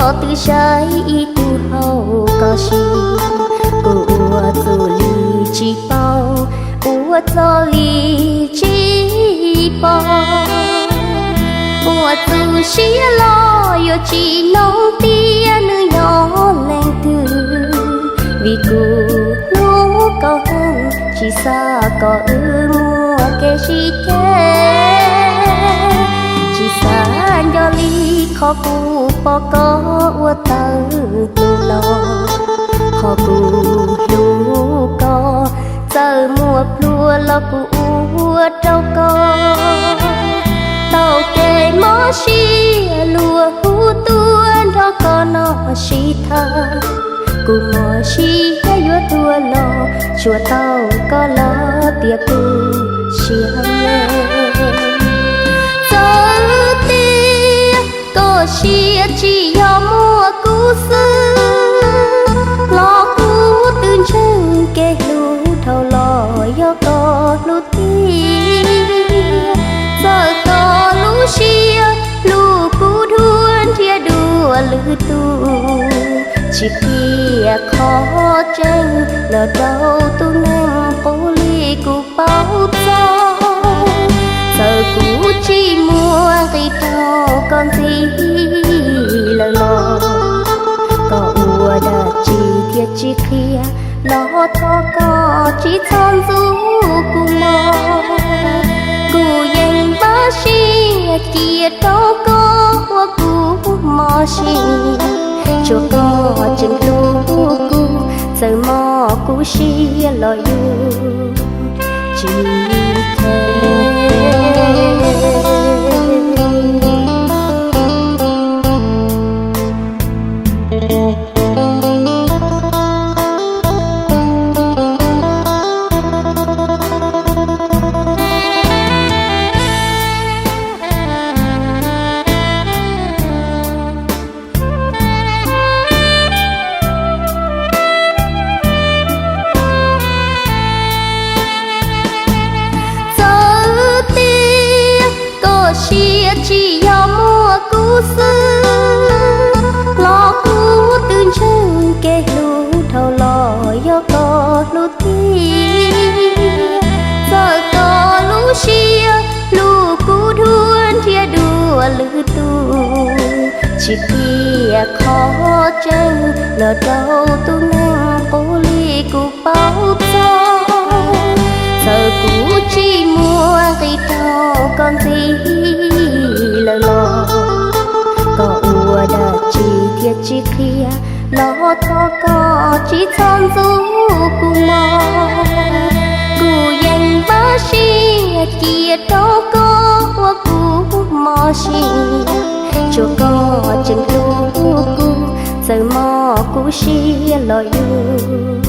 Koj twb saib ib tug hauv ko si, kuv ua txuj li tsis paub, ua txuj li tsis pom. Ua txuj siab los yuav tsis noog tias nws yog leej twg, vim kuv hlub koj heev, tsis xav kom wb muaj kev sib ceg. Tsis xav nco li qhov kuv pom koj ua tawm tus los, qhov kuv hlub koj, txawm muaj pluag los kuv ua rau koj. Tau kev mob siab luag hu tuaj nrog koj no sib tham, kuv mob siab yuav tuag los tsuas tau koj los tias kuv siab me. Txawm tias koj siab tsis yog muaj kuv xwb, los kuv twb ntseeg kev hlub dhau los yog koj hlub tiag. Txawm koj lub siab hlub kuv dhua nrhiav dua lwm tus, tsis qhia qhov tseeb los rau tus neeg qub li kuv paub txog. Txawm kuv tsis muaj nqis rau koj ntxiv lawm los, koj ua dab tsi thiaj tsis qhia, los thov koj tsis txhob ntxub kuv mog. Kuv yeej npaj siab cia rau koj ua kuv mob siab, tsuas koj tseem hlub kuv, txawm mob kuv siab los yus tsis them. Txawm tias koj siab tsis yog muaj kuv xwb, los kuv twb ntseeg kev hlub dhau los yog koj hlub tiag. Txawm koj lub siab hlub kuv dhua nrhiav dua lwm tus, tsis qhia qhov tseeb los rau tus neeg qub li kuv paub txog. Txawm kuv tsis muaj nqis rau koj ntxiv lawm los, koj ua dab tsi thiaj tsis qhia, los thov koj tsis txhob ntxub kuv mog. Kuv yeej npaj siab cia rau koj ua kuv mob siab, tsuas koj tseem hlub kuv, txawm mob kuv siab los yus